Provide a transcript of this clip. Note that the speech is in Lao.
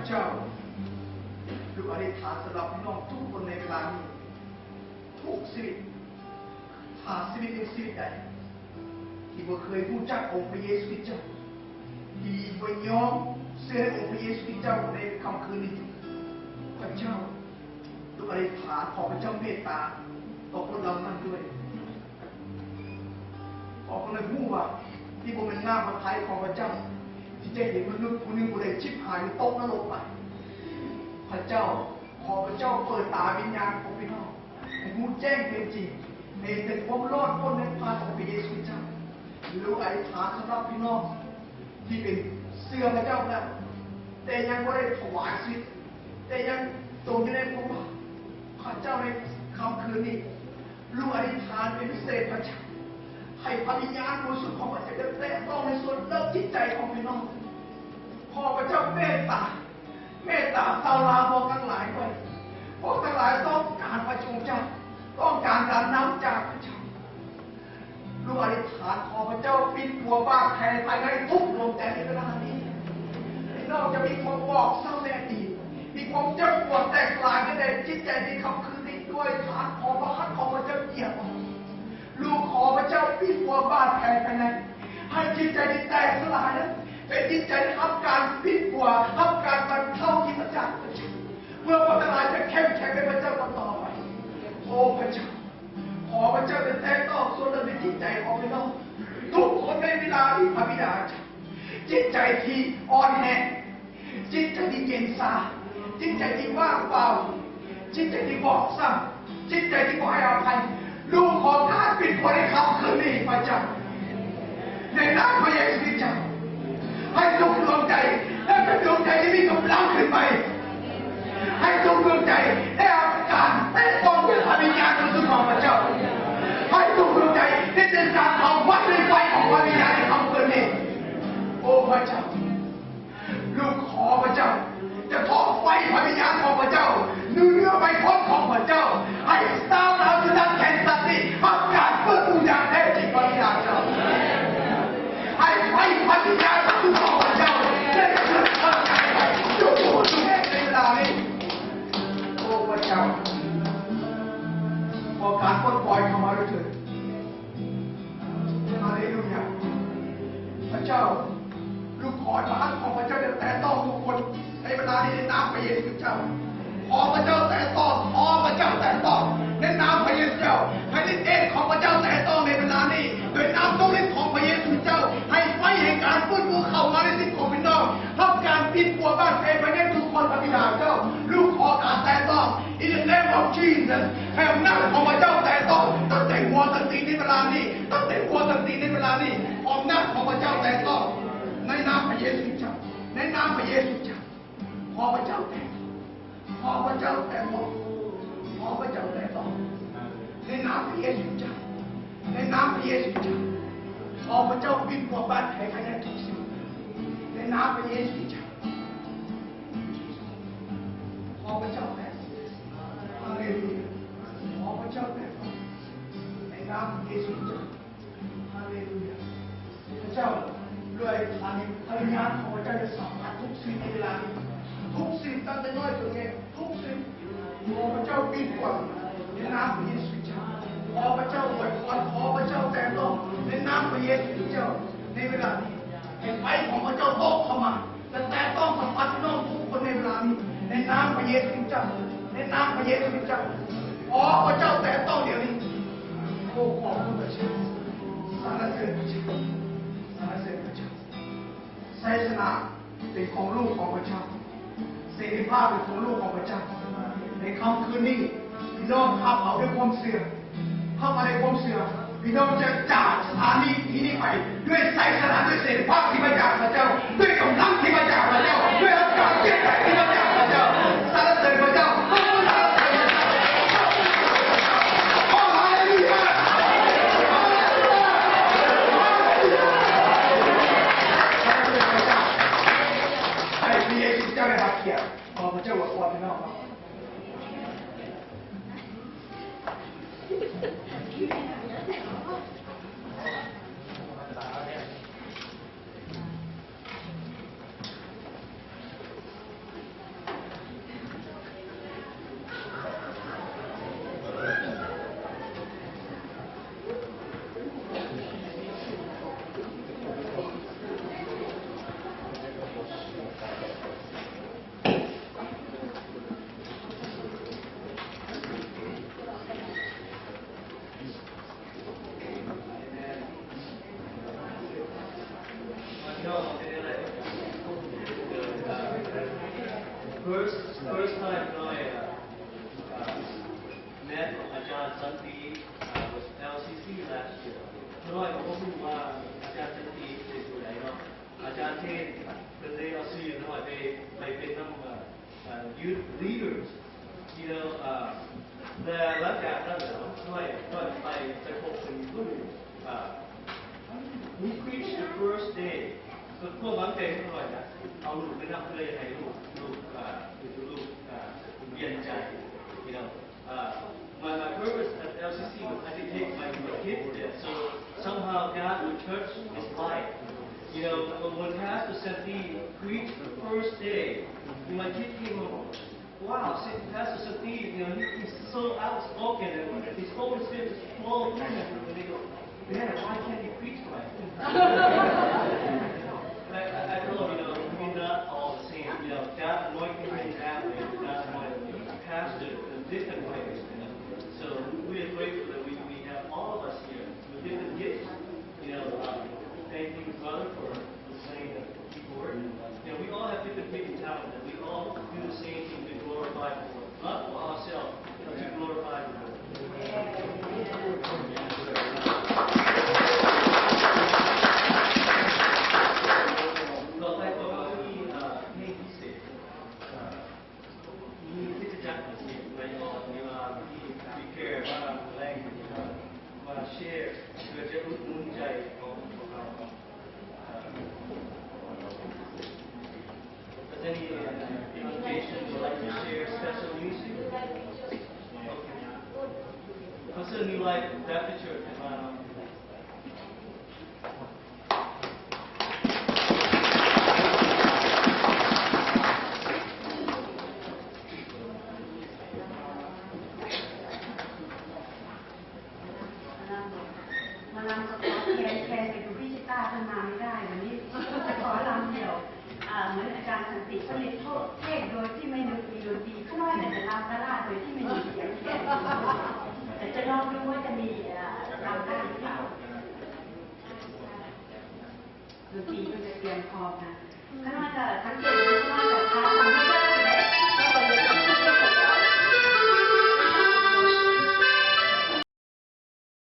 ເຈົ້າ ລູກອະທິຖານສຳລັບພີ່ນ້ອງທຸກຄົນໃນເວລານີ້ ທຸກຊີວິດ ຖ້າຊີວິດໜຶ່ງຊີວິດໃດ ທີ່ບໍ່ເຄີຍຮູ້ຈັກອົງພະເຢຊູຄຣິດເຈົ້າ ທີ່ບໍ່ຍອມເຊື່ອໃນອົງພະເຢຊູຄຣິດເຈົ້າໃນຄ່ຳຄືນນີ້ ພະເຈົ້າ ລູກອະທິຖານຂໍພະເຈົ້າເມດຕາຕໍ່ຄົນເຫຼົ່ານັ້ນດ້ວຍ. ຂໍເພິ່ນໄດ້ຮູ້ວ່າ ນີ້ບໍ່ແມ່ນນ້ຳພະໄທຂອງພະເຈົ້າ ທີ່ຈະເຫັນມະນຸດຜູ້ໜຶ່ງຜູ້ໃດຊິບຫາຍ ຫຼື ຕົກນະລົກໄປ. ພະເຈົ້າ ຂໍພະເຈົ້າເປີດຕາວິນຍານຂອງພີ່ນ້ອງ ໃຫ້ຮູ້ແຈ້ງເປັນຈິງ ໃຫ້ເຫັນຄວາມລອດພົ້ນໃນພະພາກຂອງພະເຢຊູເຈົ້າ. ລູກອະທິຖານສຳລັບພີ່ນ້ອງ ທີ່ເປັນເຊື່ອພະເຈົ້າແລ້ວ ແຕ່ຍັງບໍ່ໄດ້ຖວາຍຊີວິດ ແຕ່ຍັງຈົມຢູ່ໃນຄວາມບາບ ພະເຈົ້າ ໃນຄ່ຳຄືນນີ້ ລູກອະທິຖານເປັນພິເສດ ພະເຈົ້າ ໃຫ້ພະວິນຍານບໍລິສຸດຂອງພະເຈົ້າໄດ້ແຕະຕ້ອງໃນສ່ວນເລິກຈິດໃຈຂອງພີ່ນ້ອງ. ຂໍພະເຈົ້າເມດຕາ ເມດຕາຊາວລາວພວກທັງຫຼາຍໄວ້ ພວກທັງຫຼາຍຕ້ອງການພະອົງເຈົ້າ ຕ້ອງການການນຳຈາກພະເຈົ້າ. ລູກອະທິຖານ ຂໍພະເຈົ້າປິ່ນປົວບາດແຜພາຍໃນທຸກດວງໃຈໃນເວລານີ້. ພີ່ນ້ອງຈະມີຄວາມບອບຊ້ຳໃນອະດີດ ມີຄວາມເຈັບປວດແຕກສະຫຼາຍໃນຈິດໃຈໃນຄ່ຳຄືນນີ້ດ້ວຍທານ ຂໍພະຫັດຂອງພະເຈົ້າຢຽບອອກ. ລູກຂໍພະເຈົ້າປິ່ນປົວບາດແຜພາຍໃນ ໃຫ້ຈິດໃຈທີ່ແຕກສະຫຼາຍນັ້ນ ເປັນຈິດໃຈທີ່ຮັບການປິ່ນປົວ ຮັບການບັນເທົາທີ່ມາຈາກພະເຈົ້າ ເພື່ອພວກທັງຫຼາຍຈະເຂັ້ມແຂງໃນພະເຈົ້າຕໍ່ໄປ. ໂອ້ພະເຈົ້າ ຂໍພະເຈົ້າໄດ້ແຕະຕ້ອງສ່ວນເລິກໃນຈິດໃຈຂອງພີ່ນ້ອງທຸກຄົນໃນເວລານີ້ ພະບິດາເຈົ້າ. ຈິດໃຈທີ່ອ່ອນແຮງ, ຈິດໃຈທີ່ເຢັນຊາ, ຈິດໃຈທີ່ວ່າງເປົ່າ, ຈິດໃຈທີ່ບອບຊ້ຳ, ຈິດໃຈທີ່ບໍ່ໃຫ້ອະໄພ. ລູກຂໍການປິ່ນປົວໃນຄ່ຳຄືນນີ້ ພະເຈົ້າ. ໃນນາມພະເຢຊູຄຣິດເຈົ້າ, ໃຫ້ທຸກດວງໃຈ ແລະ ເປັນດວງໃຈທີ່ມີກຳລັງຂຶ້ນໃໝ່. ໃຫ້ທຸກດວງໃຈໄດ້ຮັບການແຕະຕ້ອງດ້ວຍພະວິນຍານບໍລິສຸດຂອງພະເຈົ້າ. ໃຫ້ທຸກດວງໃຈໄດ້ເປັນການເຜົາໄຟດ້ວຍໄຟຂອງພະວິນຍານໃນຄ່ຳຄືນນີ້. ໂອ ພະເຈົ້າ, ລູກຂໍພະເຈົ້າຈະເທາະໄຟພະວິນຍານຂອງພະເຈົ້າ ເນື້ອໃບຄົນຂອງພະເຈົ້າ ໃຫ້ຊາວລາວທີ່ຮັກແຄນຊັສນີ້ຮັບການຟື້ນຟູຢ່າງແທ້ຈິງ ພະບິດາເຈົ້າ. ໃຫ້ໄຟພະວິນຍານຂອງພະເຈົ້າໄດ້ເກີດຂຶ້ນໃນທຸກໆແຫ່ງໃນເວລານີ້. ໂອ ພະເຈົ້າ, ຂໍການປົດປ່ອຍເຂົ້າມາດ້ວຍເຖີດ. ຮາເລລູຍາ. ພະເຈົ້າ, ລູກຂໍໃຫ້ພະຫັດຂອງພະເຈົ້າໄດ້ແຕະຕ້ອງທຸກຄົນໃນເວລານີ້ໃນນາມພະເຢຊູເຈົ້າ. ຂໍພະເຈົ້າແຕະຕ້ອງ, ຂໍພະເຈົ້າແຕະຕ້ອງໃນນາມພະເຢຊູເຈົ້າ. ໃຫ້ລິດເດດຂອງພະເຈົ້າແຕະຕ້ອງໃນເວລານີ້ ໂດຍນາມຊົງລິດຂອງພະເຢຊູເຈົ້າ. ໃຫ້ໄຟແຫ່ງການຟື້ນຟູເຂົ້າມາໃນຊີວິດຂອງພີ່ນ້ອງ, ຮັບການປິ່ນປົວບາດແຜພາຍໃນທຸກຄົນ ພະບິດາເຈົ້າ. ລູກຂໍການແຕະຕ້ອງ In the name of Jesus. ໃຫ້ອຳນາດຂອງພະເຈົ້າແຕະຕ້ອງຕັ້ງແຕ່ຫົວຈົນຕີນໃນເວລານີ້, ຕັ້ງແຕ່ຫົວຈົນຕີນໃນເວລານີ້. ອຳນາດຂອງພະເຈົ້າແຕະຕ້ອງໃນນາມພະເຢຊູເຈົ້າ, ໃນນາມພະເຢຊູເຈົ້າ. ຂໍພະເຈົ້າແຕະຕ້ອງ, ຂໍພະເຈົ້າແຕະຕ້ອງ, ຂໍພະເຈົ້າແຕະຕ້ອງໃນນາມພະເຢຊູເຈົ້າ, ໃນນາມພະເຢຊູເຈົ້າ. ຂໍພະເຈົ້າປິ່ນປົວບາດແຜພາຍໃນທຸກສິ່ງໃນນາມພະເຢຊູເຈົ້າ. ຂໍພະເຈົ້າແຕະ, ຮາເລລູຍາ. ຂໍພະເຈົ້າແຕະຕ້ອງໃນນາມພະເຢຊູເຈົ້າ. ຮາເລລູຍາ. ພະເຈົ້າ, ດ້ວຍອານິພະວິນຍານຂອງພະເຈົ້າໄດ້ສຳຜັດທຸກສິ່ງໃນເວລານີ້, ທຸກສິ່ງຕັ້ງແຕ່ນ້ອຍຈົນໃຫຍ່, ທຸກສິ່ງ. ຂໍພະເຈົ້າປິ່ນປົວໃນນາມພະເຢຊູເຈົ້າ. ຂໍພະເຈົ້າອວຍພອນ, ຂໍພະເຈົ້າແຕະຕ້ອງໃນນາມພະເຢຊູເຈົ້າໃນເວລານີ້. ໃຫ້ໄຟຂອງພະເຈົ້າຕົກເຂົ້າມາ ແລະ ແຕະຕ້ອງສຳຜັດພີ່ນ້ອງທຸກຄົນໃນເວລານີ້ ໃນນາມພະເຢຊູຄຣິດເຈົ້າ, ໃນນາມພະເຢຊູຄຣິດເຈົ້າ. ຂໍພະເຈົ້າແຕະຕ້ອງດຽວນີ້. ໂອ້ ຂອບຄຸນພະເຈົ້າ, ສັນລະເສີນພະເຈົ້າ, ສັນລະເສີນພະເຈົ້າ. ໄຊຊະນະເປັນຂອງລູກຂອງພະເຈົ້າ, ເສລີພາບເປັນຂອງລູກຂອງພະເຈົ້າ. ໃນຄ່ຳຄືນນີ້ ພີ່ນ້ອງຮັບເອົາດ້ວຍຄວາມເຊື່ອ. ເຂົ້າມາໃນຄວາມເຊື່ອ, ພີ່ນ້ອງຈະຈາກສະຖານທີ່ນີ້ໄປດ້ວຍໄຊຊະນະ, ດ້ວຍເສລີພາບທີ່ມາຈາກພະເຈົ້າ, ດ້ວຍກຳລັງທີ່ມາຈາກພະເຈົ້າ, ດ້ວຍອາການເຢັນໃຈທີ່ມາຈາກພະເຈົ້າ. ສັນລະເສີນພະເຈົ້າ, ໂອ້ ຮາເລລູຍາ, ຮາເລລູຍາ, ຮາເລລູຍາ. ໃຫ້ພະເຢຊູເຈົ້າໄດ້ຮັບກຽດ. ຂໍພະເຈົ້າອວຍພອນພີ່ນ້ອງ. ຂໍ First, first time ນ້ອຍ uh, uh, met ອາຈານສັນຕິ uh, was L C C last year. ນ້ອຍກໍບໍ່ຮູ້ວ່າອາຈານສັນຕິເປັນຜູ້ໃດເນາະ. ອາຈານເທນເພິ່ນໄດ້ເອົາຊື່ນ້ອຍໄປ ໄປເປັນນຳ uh, uh, youth leaders, you know, uh, ແລະ ຫຼັງຈາກນັ້ນແລ້ວ ນ້ອຍ ນ້ອຍໄປ ໄປພົບເພິ່ນມື້ uh, we preach the first day. ຄືຄວາມຫວັງໃຈຂອງນ້ອຍນະ ເອົາລູກໄປນຳເພື່ອໃຫ້ລູກ ລູກ uh, ລູກ uh, ປ່ຽນໃຈ you know. Uh, my, my purpose at L C C was I didn't take my, my kids there, so somehow God would touch his life. You know, when, when Pastor Santi preached the first day, my kid came home, "Wow, Pastor Santi, you know, he, he's so outspoken and his Holy Spirit is flowing through him." And they go, "Man, why can't he preach like him?" And I, I, I told him, you know, we're not all the same. You know, God anointed me that way. God anointed me, pastor, in different ways. You know? So we are grateful that we, we have all of us here with different gifts. You know, um, thank you, brother, for playing the keyboard. You know, we all have different gifts and talents, and we all do the same thing to glorify the Lord. Not for ourselves, but to glorify the Lord. ຕໍ່ໄປກໍມີ ເອີ ເພງພິເສດ ເອີ ມີຄຣິສຕະຈັກພິເສດໄປອອກ ທີ່ວ່າມີ prepare ມາແລງ ມາ share ເພື່ອຈະອຸດໜູນໃຈຂອງພວກເຮົາ. Does any, uh, congregation would like to share special music? Okay. Pastor New Life Baptist Church, um, ໝໍລຳກໍຂໍແຄນ ແຄນໄປດູພິຊິຕ້າ ເພິ່ນມາບໍ່ໄດ້ ວັນນີ້ຈະຂໍລຳດຽວ ເອີ ເໝືອນອາຈານສັນຕິ ເພິ່ນເຮັດໂທດເທດໂດຍທີ່ໄມ່ນຶກມີດົນຕີ ຂ້ານ້ອຍກໍຈະລຳຕະຫຼາດໂດຍທີ່ໄມ່ມີສຽງແຄນ ແຕ່ຈະລອງດູວ່າຈະມີ ເອີ ລຳໄດ້ຫຼືເປົ່າ. ດົນຕີເພິ່ນຈະຕຽມພ້ອມນະ ຂ້ານ້ອຍຈະສັງເກດ ຂ້ານ້ອຍຈະພາຟັງ